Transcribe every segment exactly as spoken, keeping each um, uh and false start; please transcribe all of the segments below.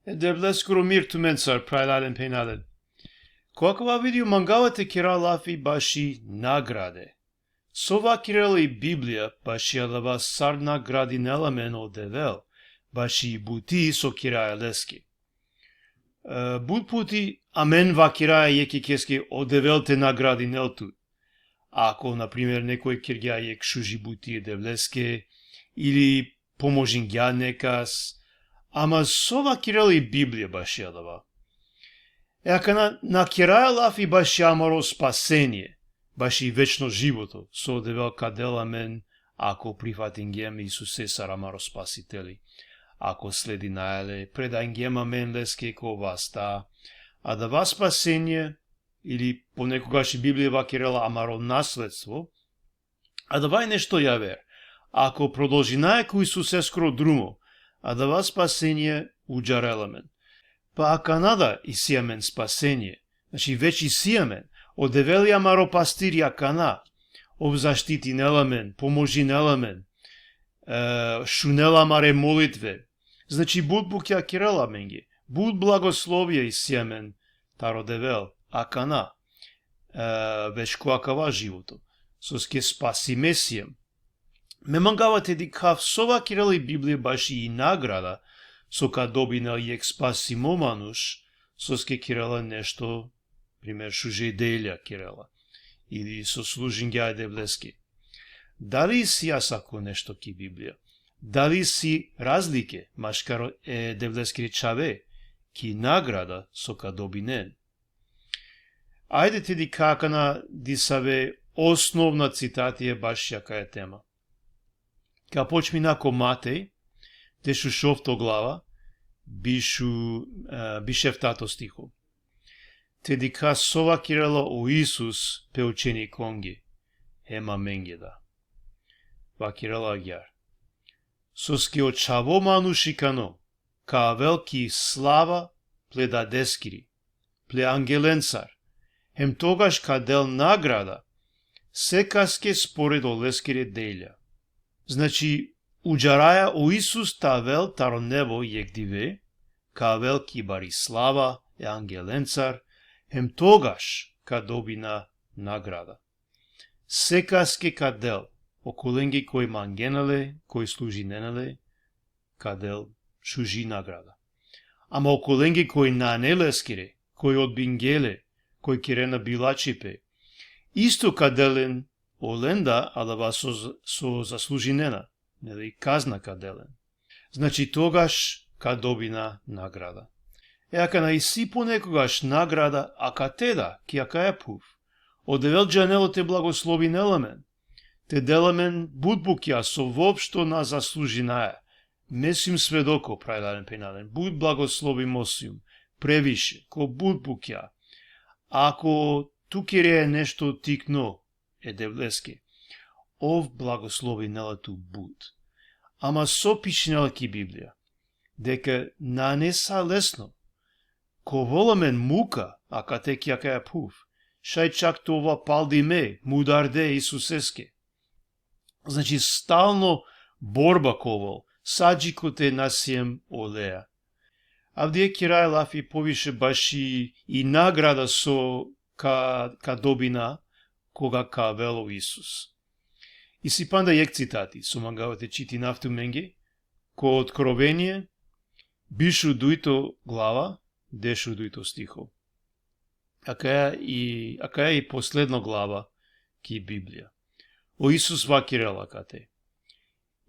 E Devleskoro mir tumencar, phralalen, phenjalen. Ko akava video mangava te kera lafi baši nagrade. So vakerela i Biblija baši adava sar nagradinela amen o Devel, baši i buti so keraja leske. E, but puti amen vakeraja jekh jekheske o Devel te nagradinel tut. Ako, na primer, nekoj kergja jekh šuži buti e Devleske, ili pomožingja nekas, ama so vakerela i Biblija baši adava? E, akana na keraja lafi baši amaro spasenie, baši večno životo, so o Devel ka del amen, ako prifatingjem Isuse sar amaro Spasiteli, ako sledinaja le, predangjem amen leske ko vasta. Adava spasenie, ili ponekogaš i Biblija vakerela amaro nasledstvo, adava i nešto javer. Ako prodolžinaja ko Isuseskoro drumo, adava spasenie udžarela amen. Pa akana da isi amen spasenie. Znači, već isi amen. O Devel i amaro pastiri akana. Ov zaštitinela amen, pomožinela amen, e, šunela amare molitve. Znači, but bukja kerela amenge. But blagoslovija isi amen taro Devel akana, e, već ko akava životo. Soske spasime siem. Me mangava te dikhav so vakerela i Biblija baši i nagrada so ka dobinel jekh spasimo manuš, soske kerela nešto, primer, šuže delja kerela, ili so služingja e Devleske. Dali isi asavko nešto ki Biblija? Dali isi razlike maškar e Devleskere čhave ki nagrada so ka dobinen? Ajde te dikha akana disave osnovna citatija baši akaja tema. Ka počmina ko Matej, dešušovto glava, bišu, e, bišeftato stiho. Te dikha so vakerela o Isus pe učenikonge, hem amenge da. Vakerela agjaar. Soske o Čhavo manušikano ka avel ki slava ple Dadeskiri, ple angelencar, hem togaš ka del nagrada sekaske spored oleskere delja. Znači, udžaraja o Isus te avel taro nebo jekh dive, ka avel ki bari slava e angelencar, hem togaš ka dobina nagrada. Sekaske ka del, okolenge koj mangena le, koj služinena le, ka del šuži nagrada. Ama okolenge koj nane leskere, koj odbingje le, koj kerena bilačhipe, isto ka del len olen da adava so, so zaslužinena, neli, kazna ka del len. Znači, togaš ka dobina nagrada. E, akana isi ponekogaš nagrada akate da, ki akaja phuv. O Devel džanela te blagoslovinel amen, te del amen but bukja so voopšto na zaslužinaja. Me sijum svedoko, phralalen, phenjalen, but blagoslovimo sijum, previše, ko but bukja. Ako tu kerea nešto tikno e Devleske, ov blagoslovinela tu but. Ama so pišinela ki Biblija? Deka nane sa lesno. Ka ovel amen muka akate ki akaja phuv, šaj čak te ova paldime, mudarde Isuseske. Znači, stalno borba ka ovel, sa dži kote na siem oleja. Avdive keraja lafi poviše baši i nagrada so ka, ka dobina koga ka avel o Isus. Isi panda jekh citati, so mangava te čitinav tumenge, ko Otkrovenie, bišu dujto glava, dešu dujto stiho. Akaja i, akaja i posledno glava ki Biblija. O Isus vakerela akate: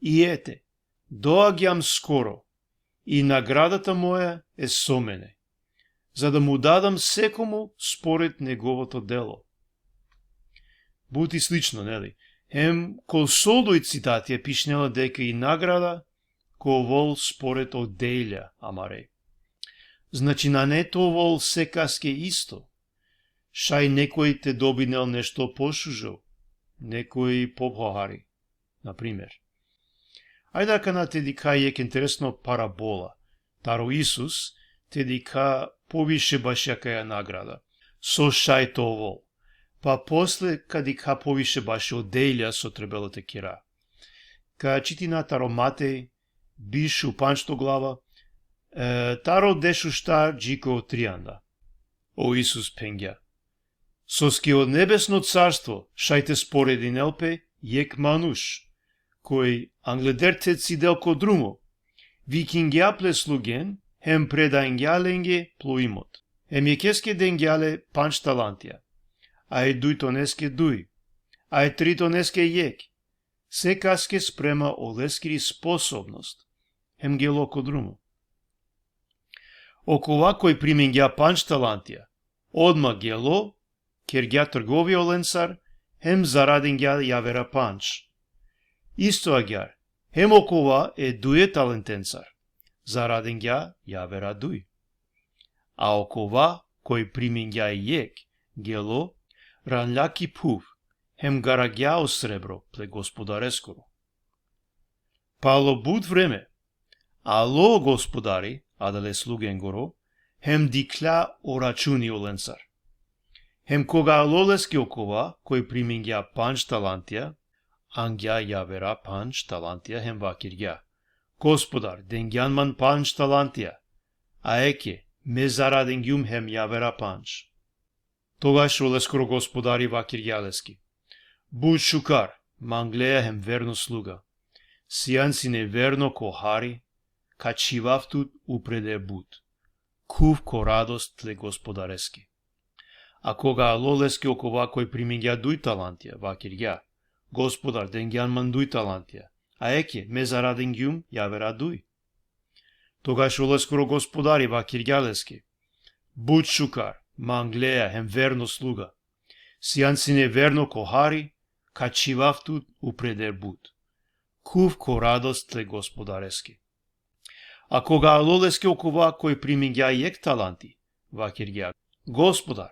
„И ете, доаѓам скоро, и наградата моја е со мене, за да му дадам секому според неговото дело.“ But i slično, neli? Hem ko soldoj citatija pišinela deka i nagrada ka ovel spored o delja amare. Znači, nane te ovel sekaske isto. Šaj nekoj te dobinel nešto pošužo, nekoj pobhohari, na primer. Ajde akana te dikha jekh interesno parabola taro Isus, te dikha poviše baši akaja nagrada. So šaj te ovel. Pa posle ka dikha poviše baši o delja so trebela te kera. Ka čitina taro Matej, bišu pandžto glava, E, taro dešuštar dži ko trianda. O Isus phengja: Soske o nebesno carstvo šaj te sporedinel pe jekh manuš, koj angleder te cidel ko drumo, vikingja ple slugen, hem predangja lenge plo imot. Hem jekheske dengja le pandž talantija, a e dujtoneske duj, a e tritoneske jekh, sekaske sprema oleskiri sposobnost, hem gelo ko drumo. Okova koj primingja pandž talantija, odma gelo, kergja trgovija olencar, hem zaradingja javera pandž. Isto agjaar, hem okova e duje talentencar, zaradingja javera duj. A okova koj primingja jekh, gelo, ranlja ki phuv, hem garagja o srebro ple gospodareskoro. Palo but vreme, alo gospodari adale slugengoro, hem dikhlja o računi olencar. Hem koga alo leske okova koj primingja pandž talantija, angja javera pandž talantija hem vakirgja: Gospodar, dengjan man pandž talantija, a eke, me zaradingjum hem javera pandž. Togaš oleskoro gospodari vakirgja leske: But šukar, mangleja hem verno sluga. Sijan sine verno ko hari, ka čhivav tut upreder but. Khuv ko radost tle gospodareske. A koga alo leske okova koj primingja duj talantija, vakirgja: Gospodar, dengjan man duj talantija, a eke, me zaradingjum javera duj. Togaš oleskoro gospodari vakirgja leske: But šukar, mangleja hem verno sluga. Sijan sine verno ko hari, ka čhivav tut upreder but. Khuv ko radost tle gospodareske. A koga alo leske okova koj primingja jekh talanti, vakirgja: Gospodar,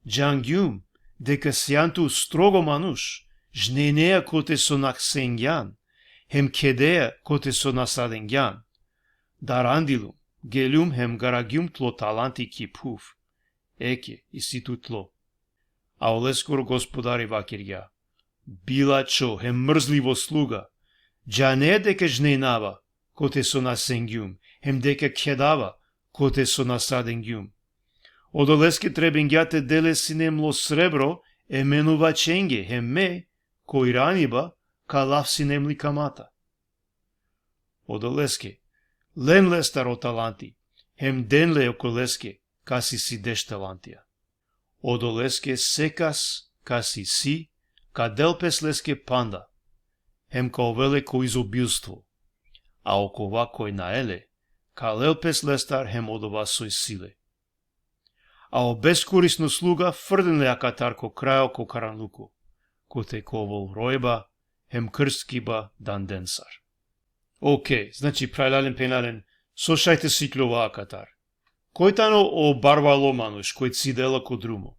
džangjum deka sijan tu strogo manuš, žnejneja kote so nasengjan, hem khedeja kote so nasadingjan. Darandilum, geljum hem garagjum tlo talanti ki phuv. Eke, isi tu tlo. A oleskoro gospodari vakirgja: Bilačho hem mrzlivo sluga, džane deka žnejnava kote so nasengjum, hem deka khedava kote so nasadingjum. Odoleske trebingja te del le sine mlo srebro e menuvačhenge, hem me, ko iraniba, ka lav sine mli kamata. Odoleske len lestar o talanti, hem den le okoleske kas isi deš talantija. Odoleske sekas kas isi, ka del pes leske panda, hem ka ovel le ko izobilstvo, a okova koj nae le, ka lel pes lestar hem odova so isi le. A o beskorisno sluga frden le akatar ko krajo ko karanluko, kote ka ovel rojba hem krstiba dandencar. Okej, znači, phralalen, phenjalen, so šaj te sikljova akatar? Koj tano o barvalo manuš koj cidela ko drumo?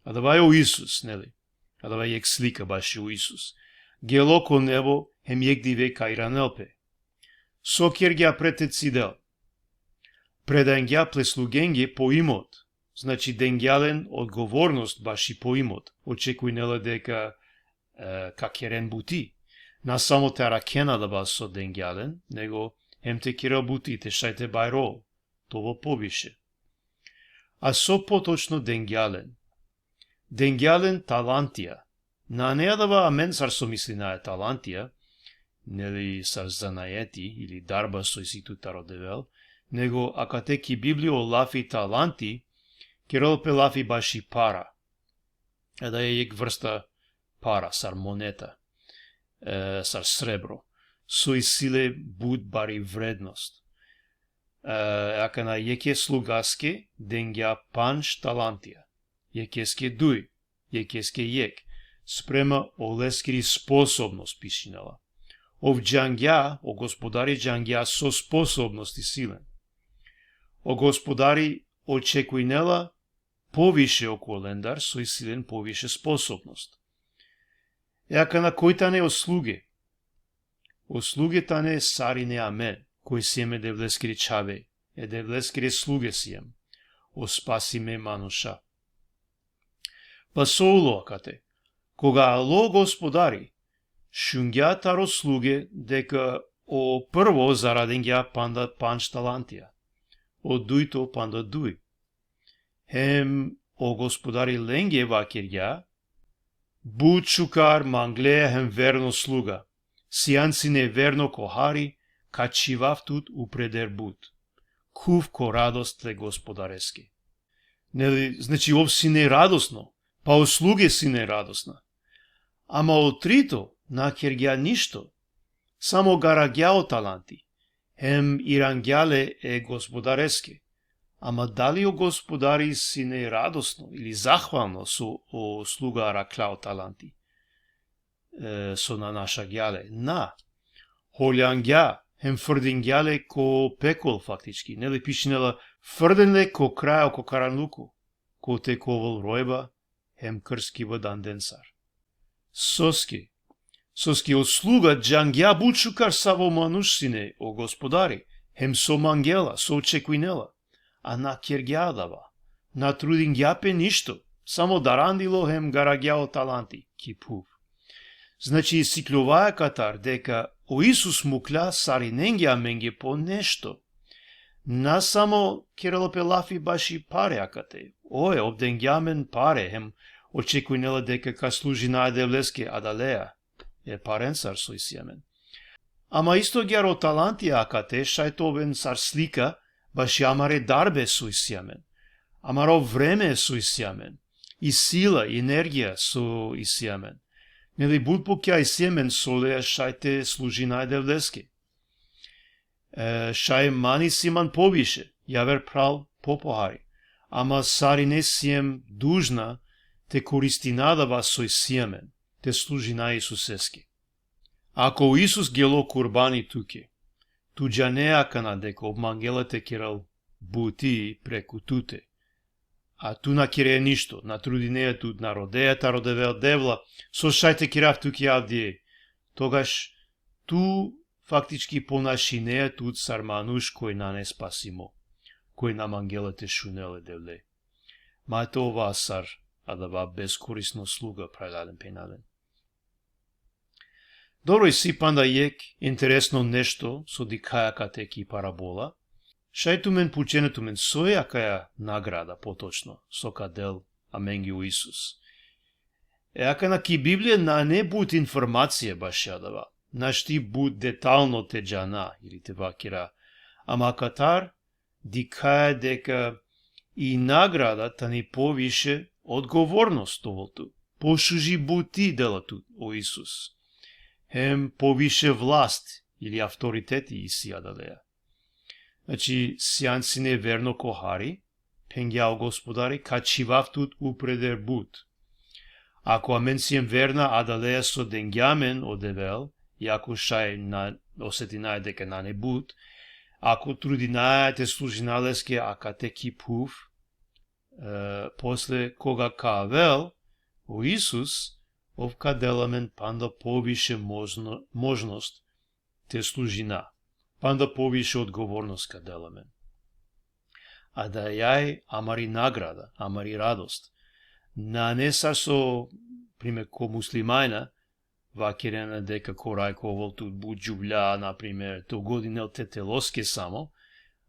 Adava i o Isus, neli? Adava i jekh slika baši o Isus. Gelo ko nebo, hem jekh dive ka iranel pe. So kergja pred te cidel? Predangja ple slugenge po imot, znači dengja len odgovornost baši po imot, očekujnela deka, e, ka keren buti. Na samo te arakhen adava so dengja len, nego hem te kerel buti, te šaj te bajrol, te ovel poviše. A so potočno dengja len? Dengja len talantija. Nane adava amen sar so mislinaja talantija, neli, sar zanajeti ili darba so isi tut taro Devel, nego akate ki Biblija o lafi talanti, kerel pe lafi baši para. Adaja i jekh vrsta para, sar moneta, e, sar srebro, so isi le but bari vrednost. E, akana jekhe slugaske dengja pandž talantija, jekheske duj, jekheske jekh, sprema oleskiri sposobnost pišinela. Ov džangja, o gospodari džangja so sposobnost isi len. O gospodari očekujnela poviše okolendar so isi len poviše sposobnost. E akana koj tane o sluge? O sluge tane sarine amen, koj siem e Devleskere čhave, e Devleskere sluge siem, o spasime manuša. Pa so ulo akate? Koga alo o gospodari, šungja taro sluge deka o prvo zaradingja panda pandž talantija. o dujto panda duj. Hem o Gospodari lenge vakergja: But šukar, mangle hem verno sluga. Sijan sine verno ko hari, ka čhivav tut upreder but. Khuv ko radost le Gospodareske. Neli, znači, ov sine radosno, pa o sluge sine radosna. Ama o trito na kergja ništo, samo garagja o talanti, hem irangja le e Gospodareske. Ama dali o Gospodari sine radosno ili zahvalno so o sluga arakhla o talanti, e, so na našagja le? Na. Holjangja, hem frdingja le ko pekol, faktički. Neli pišinela: Frden le ko krajo, ko karanluko, kote ka ovel rojba hem krskiba dandencar. Soske? Soske o sluga džangja but šukar savo manuš sine o Gospodari, hem so mangela, so očekujnela. A na kergja adava. Na trudingja pe ništo, samo darandilo hem garagja o talanti ki phuv. Znači, sikljovaja katar deka o Isus mukhlja sarinenge amenge po nešto. Na samo kerela pe lafi baši pare akate. Oe, ov dengja amen pare, hem očekujnela deka ka služina e Devleske adaleja, e parencar so isi amen. Ama isto agjaar o talanti akate šaj te oven sar slika baši amare darbe so isi amen, amaro vreme so isi amen, i sila, i energija so isi amen. Neli, but bukja isi amen so leja šaj te služina e Devleske. E, šaj man isi man poviše, javer phral popohari. Ama sarine siem dužna te koristina adava so isi amen, te služina Isuseske. Ako o Isus gelo kurbani tuke, tu džane akana deka ov mangela te kerel buti preku tute. A tu na kere ništo, na trudinea tut, na rodea taro Devel, Devla, so šaj te kerav tuke avdive. Togaš tu faktički ponašinea tut sar manuš koj nane spasimo, koj na mangela te šunel e Devle. Ma te ova sar adava beskorisno sluga, phralalen, phenjalen. Dobro, isi panda jekh interesno nešto so dikhaja akate ki parabola. Šaj tumen pučena tumen soj akaja nagrada potočno so ka del amenge o Isus. E akana ki Biblija nane but informacija baši adava. Našti but detalno te džana ili te vakera. Ama akatar dikhaja deka i nagrada tani poviše odgovornost ovel tu. Pošuži buti dela tu o Isus. Hem poviše vlast ili avtoriteti isi adaleja. Znači, sijan sine verno ko hari, phengja o Gospodari, ka čhivav tut upreder but. Ako amen siem verna adaleja so dengja amen o Devel, iako šaj na osetinaja deka nane but, ako trudinaja te služina leske akate ki phuv, e, posle koga ka avel o Isus, ov ka del amen panda poviše možno-, možnost te služina, panda poviše odgovornost ka del amen. Adaja i amari nagrada, amari radost. Nane sar so, primer, ko muslimanja, vakerena deka ko raj ka ovel tut but džuvlja, na primer, te ugodinel te teloske samo,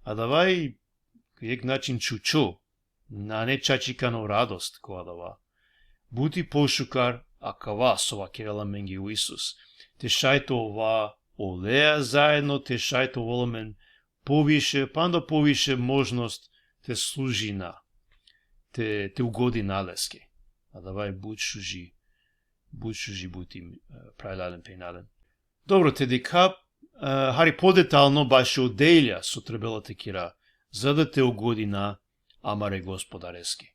adava i jekh način čučo, nane čačikano radost ko adava. But i pošukar akava so vakerela amenge o Isus. Te šaj te ova oleja zaedno, te šaj te ovel amen poviše, panda poviše možnost te služina, te, te ugodina leske. Adava i but šuži, but šuži buti, e, phralalen, phenjalen. Dobro, te dikha, e, hari podetalno bašo delja so trebela te kera, za da te ugodina amare Gospodareske,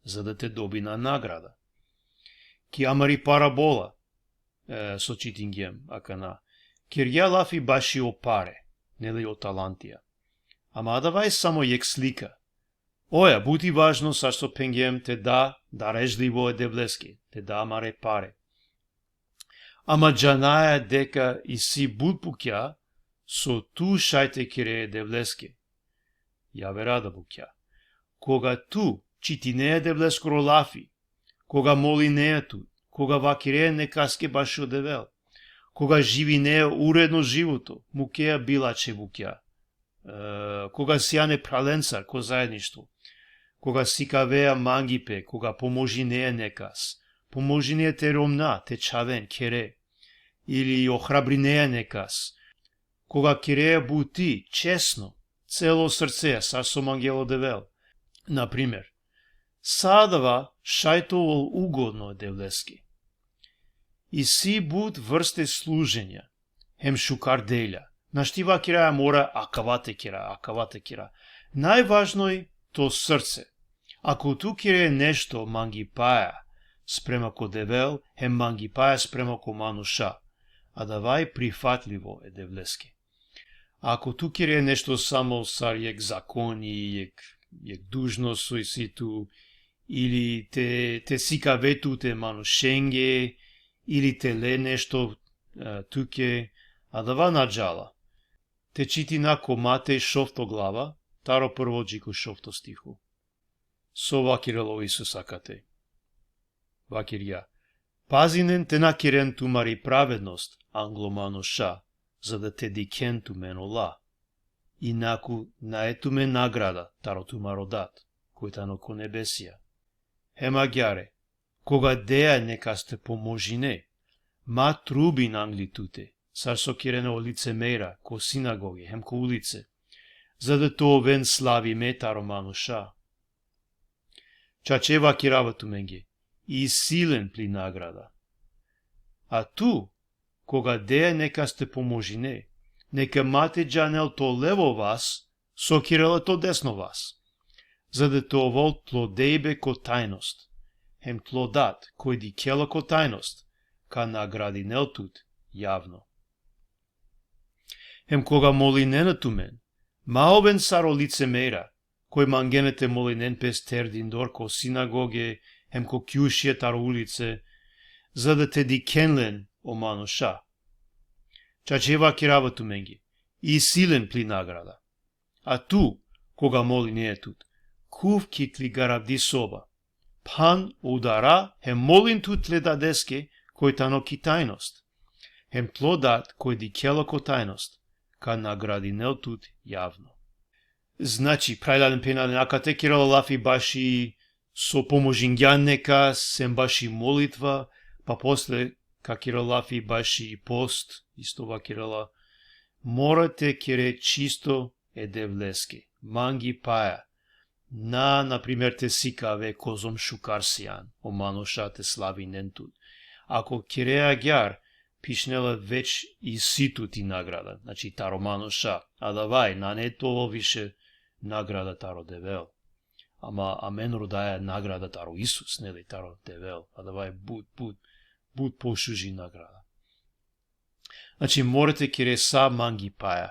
za da te dobina nagrada. Ki amari parabola, e, so čitingjem akana, kergja lafi bašo pare, neli, o talantija. Ama adava i samo jekh slika. Oja, but i važno sar so phengjem te da darežlivo e Devleske, te da amare pare. Ama džanaja deka isi but bukja so tu šaj te kere e Devleske. Javera da bukja. Koga tu čitinea e Devleskoro lafi, koga molinea tu, koga vakerea nekaske bašo Devel, koga živinea uredno životo, mukea bilačhe bukja, koga sijan e phralencar ko zaedništvo, koga sikavea mangipe, koga pomožinea nekas, pomožinea te romna, te čhaven, khere, ili ohrabrinea nekas, koga kerea buti, česno, celo srcea, sar so mangela o Devel. Na primer, sa adava šaj te ovel ugodno e Devleske. Isi but vrste služenja, hem šukar delja. Našti vakeraja mora akava te kera, akava te kera. Najvažno i to srce. Ako tu kere nešto mangipaja sprema ko Devel, hem mangipaja sprema ko manuša, adava i prifatlivo e Devleske. Ako tu kere nešto samo sar jek zakoni, jek, jek dužnost so isi tu, ili te, te sikave tut e manušenge, ili te le nešto, e, tuke, adava na džala. Te čitina ko Matej šovto glava, taro prvo dži ko šovto stiho. So vakerela o Isus akate? Vakergja: Pazinen te na keren tumari pravednost anglo manuša, za da te dikhen tumen ola. Inaku nae tumen nagrada taro tumaro Dat, koj tano ko nebesija. Hem agjaar, koga dea nekas te pomožine, ma trubin angli tute, sar so kerena o licemera ko sinagoge hem ko ulice, za da te oven slavime taro manuša. Čače vakerava tumenge, isi len pli nagrada. A tu, koga dea nekas te pomožine, neka ma te džanel to levo vas so kerela to desno vas, za da te ovel tlo dejbe ko tajnost, hem tlo Dat, koj dikhela ko tajnost, ka nagradinel tut javno. Hem koga molinena tumen, ma oven sar o licemera, koj mangena te molinen pes terdindor ko sinagoge hem ko kjušija taro ulice, za da te dikhen len o manuša. Čače vakerava tumenge, isi len pli nagrada. A tu, koga molinea tut, khuv ki tli garavdi soba, phan o udara hem molin tut tle Dadeske, koj tano ki tajnost. Hem tlo Dat, koj dikhela ko tajnost, ka nagradinel tut javno. Znači, phralalen, phenjalen, akate kerela lafi baši so pomožingjan nekas, hem baši molitva, pa posle ka kerela lafi baši post, isto vakerela, mora te kere čisto e Devleske, mangipaja. Na, na primer, te sikave kozom šukar sijan, o manuša te slavinen tut. Ako kere agjaar, pišinela već isi tut i nagrada, znači taro manuša, adava i, nane te ovel više nagrada taro Devel. Ama amen rodaja nagrada taro Isus, neli, taro Devel, adava i but, but, but pošuži nagrada. Znači, mora te kere sa mangipaja.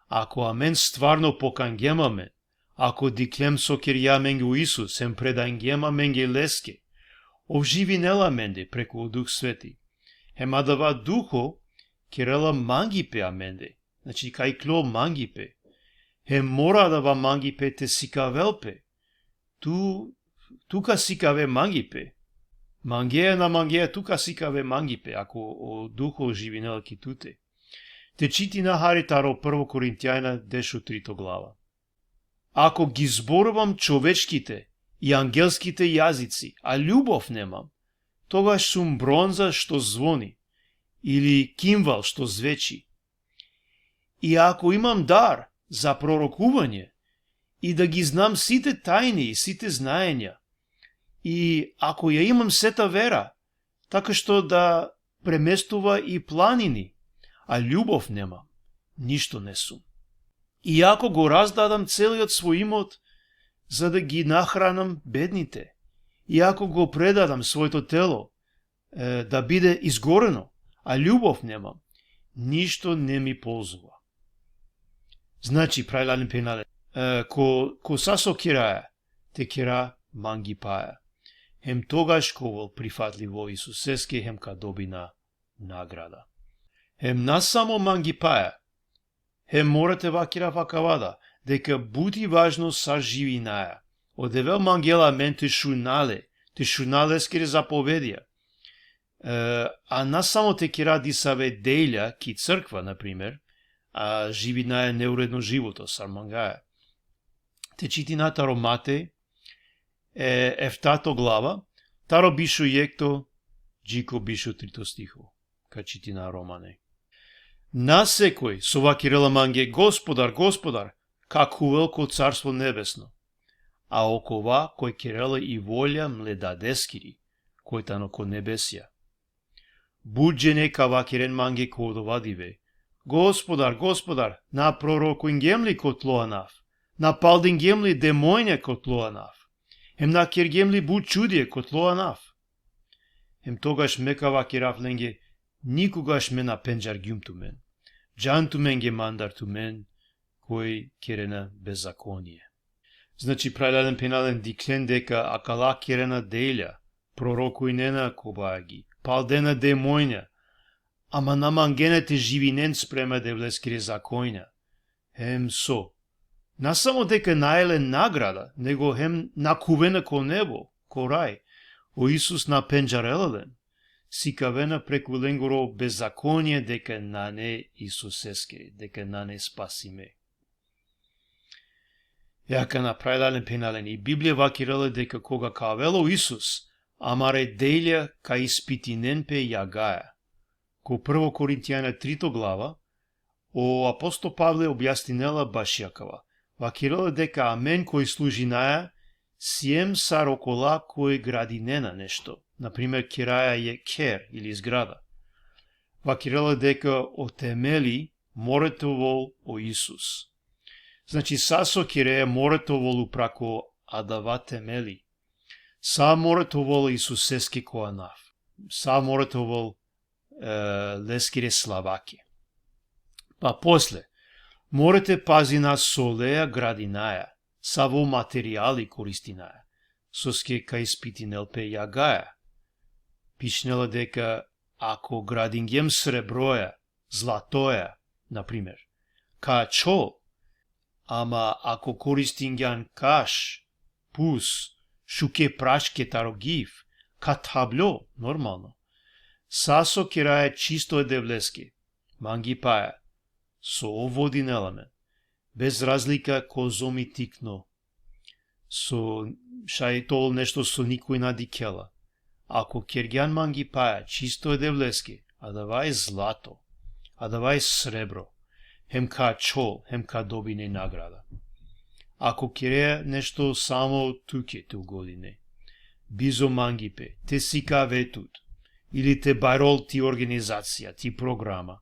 Ako amen stvarno pokangjem amen, ako dikhljem so kergja amenge o Isus, hem predangjem amenge leske, ov živinela amende preku o Duh Sveti. Hem adava Duho kerela mangipe amende. Znači, ka iklol mangipe. Hem mora adava mangipe te sikavel pe. Tu, tu ka sikave mangipe. Mangea, na mangea, tu ka sikave mangipe, ako o Duho živinela ki tute. Te čitina hari taro Prvo Korintjanja dešutrito glava. Ako gi zborovam čovečkite i angelskite jazici, a ljubov nemam, togaš sum bronza što zvoni, ili kimval što zveči. I ako imam dar za prorokuvanje, i da gi znam site tajni i site znaenja, i ako ja imam seta vera, taka što da premestova i planini, a ljubov nemam, ništo ne sum. I ako go razdadam celiot svoj imot, za da gi nahranam bedните, i ako go predadam svojto тело, е, да биде изгорено, а љубов немам, ништо не ми ползува. Znači, phralalen, phenjalen, e, ko, ko sa so keraja, te kera mangipaja. Hem togaš ka ovel prifatlivo Isuseske, hem ka dobina nagrada. Hem na samo mangipaja, hem mora te vakerav akava da, deka but i važno sar živinaja. O Devel mangela amen te šuna le, te šuna leskere zapovedija. E, a na samo te kera disave delja ki crkva, na primer, a živinaja neuredno životo, sar mangaja. Te čitina taro Matej, e, eftato glava, taro bišu jekto, dži ko bišu trito stiho, ka čitina romane. Na sekoj, so vakerela mange: Gospodar, Gospodar, ka khuvel ko carstvo nebesno, a okova koj kerela i volja mle Dadeskiri, koj tano ko nebesja. But džene ka vakeren mange ko odova dive: Gospodar, Gospodar, na prorokujngjem li ko tlo anav? Na paldingjem li demonja ko tlo anav? Hem na kergjem li but čudija ko tlo anav? Hem togaš me ka vakerav lenge: Nikogaš me na pendžargjum tumen. Džan tumenge mandar tumen, koj kerena bezakonie. Znači, phralalen, phenjalen, dikhlen deka akala kerena delja, prorokujnena ko bajagi, paldena demonja, ama na mangena te živinen sprema Devleskere zakonja. Hem so, na samo deka nane len nagrada, nego hem na khuvena ko nebo, ko raj. O Isus na pendžarela len. Sikavena preku lengoro bezakonie deka nane Isuseske, deka nane spasime. E akana, phralalen, phenjalen, i Biblija vakerela deka koga ka avel o Isus, amare delja ka ispitinen pe jagaja. Ko prvo Korintjanja trito glava, o apostol Pavle objasninela baši akava. Vakerela deka amen koj služinaja, siem sar okola koj gradinena nešto. Na primer, keraja jekh kher ili zgrada. Vakerela deka o temeli more te ovol o Isus. Znači, sa so kerea more te ovol upra ko adava temeli. Sa more te ovol Isuseske ko anav. Sa more te ovol, e, leskere slavake. Pa posle, more te pazina solea gradinaja, savo materijali koristinaja, soske ka ispitinel pe jagaja. Pišinela deka ako gradingjem srebroja, zlatoja, na primer, ka ačhol, ama ako koristingjan kaš, pus, šuke praške taro giv, ka thabljo, normalno. Sa so keraja čisto e Devleske, mangipaja, so ov vodinela amen, bez razlika kozom i tikno, so šaj te ovol nešto so nikoj na dikhela. Ako kergjan mangipaja čisto e Devleske, adava i zlato, adava i srebro, hem ka ačhol, hem ka dobine nagrada. Ako kerea nešto samo tuke te ugodine, bizo mangipe, te sikave tut, ili te bajrol ti organizacija, ti programa,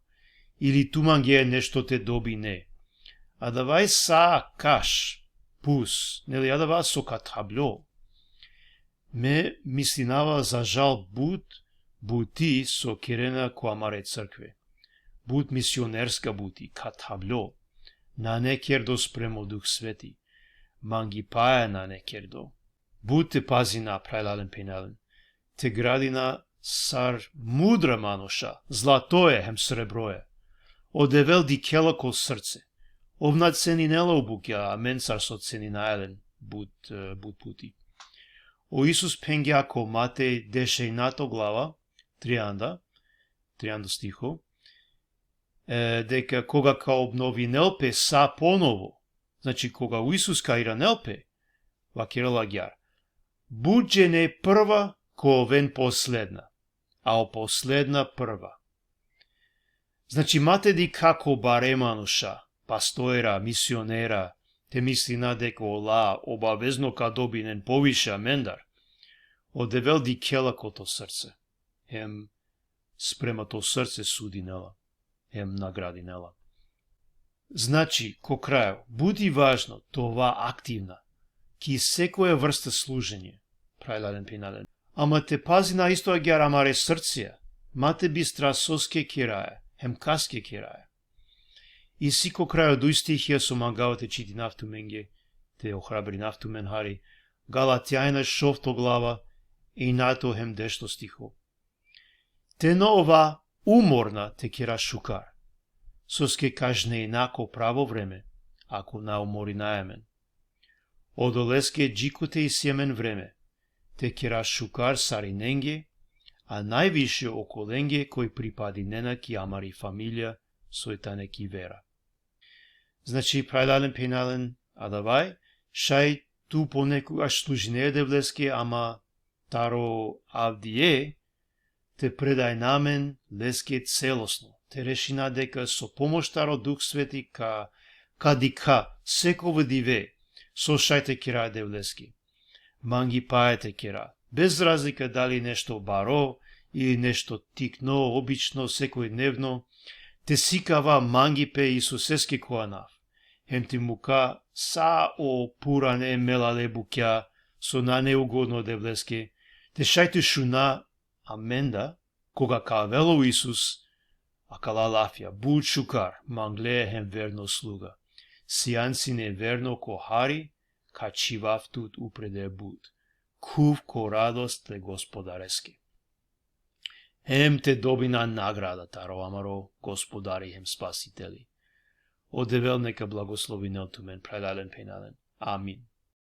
ili tu mangea nešto te dobine, adava i sa kaš, pus, neli, adava so ka thabljo. Me mislinava za žal but buti so kerena ko amare crkve. But misionerska buti ka thabljo. Nane kerdo spremo Duh Sveti. Mangipaja nane kerdo. But te pazina, phralalen, phenjalen. Te gradina sar mudra manuša, zlatoja hem srebroja. O Devel dikhela ko srce. Ov na ceninela o bukja, amen sar so ceninaja len but, e, but puti. O Isus phengja ko Matej dešenjato glava, trianda, trianda stiho, e, deka koga ka obnovinel pe sa ponovo, znači koga o Isus ka iranel pe, vakerela agjaar: But džene prva ka oven posledna, a o posledna prva. Znači, ma te dikha ko bare manuša, pastora, misionera, te mislina deka ola obavezno ka dobinen poviše amendar. O Devel dikhela ko to srce. Hem sprema to srce sudinela. Hem nagradinela. Znači, ko krajo, but i važno te ova aktivna ki sekoja vrsta služenje, phralalen, phenjalen. Ama te pazina isto agjaar amare srcija, ma te bistra soske keraja, hem kaske keraja. Isi ko krajo duj stihija so mangava te čitinav tumenge, te ohrabrinav tumen hari, Galatjanja šovto glava, enjato hem dešto stiho. Te na ova umorna te kera šukar, soske ka žnejna ko pravo vreme, ako na umorinaja amen. Odoleske dži kote isi amen vreme, te kera šukar sarinenge, a najviše okolenge koj pripadinena ki amari familija, soj tane ki vera. Znači, phralalen, phenjalen, adava i, šaj tu ponekogaš služine e Devleske, ama taro avdive te predajna amen leske celosno, te rešina deka so pomoš taro Duh Sveti ka, ka dikha sekova dive so šaj te kera e Devleske. Mangipaja te kera, bez razlika dali nešto baro ili nešto tikno, obično, sekojdnevno, te sikava mangipe Isuseske ko anav, hem te muka sa o purane melale bukja so nane ugodno e Devleske, te šaj te šuna amenda, koga ka avel o Isus, akala lafija: But šukar, mangle hem verno sluga. Sijan sine verno ko hari, ka čhivav tut upreder but. Khuv ko radost e Gospodareske. Hem te dobina nagrada taro amaro Gospodari hem Spasiteli. O Devel neka blagoslovinel tumen, phralalen, phenjalen. Amin.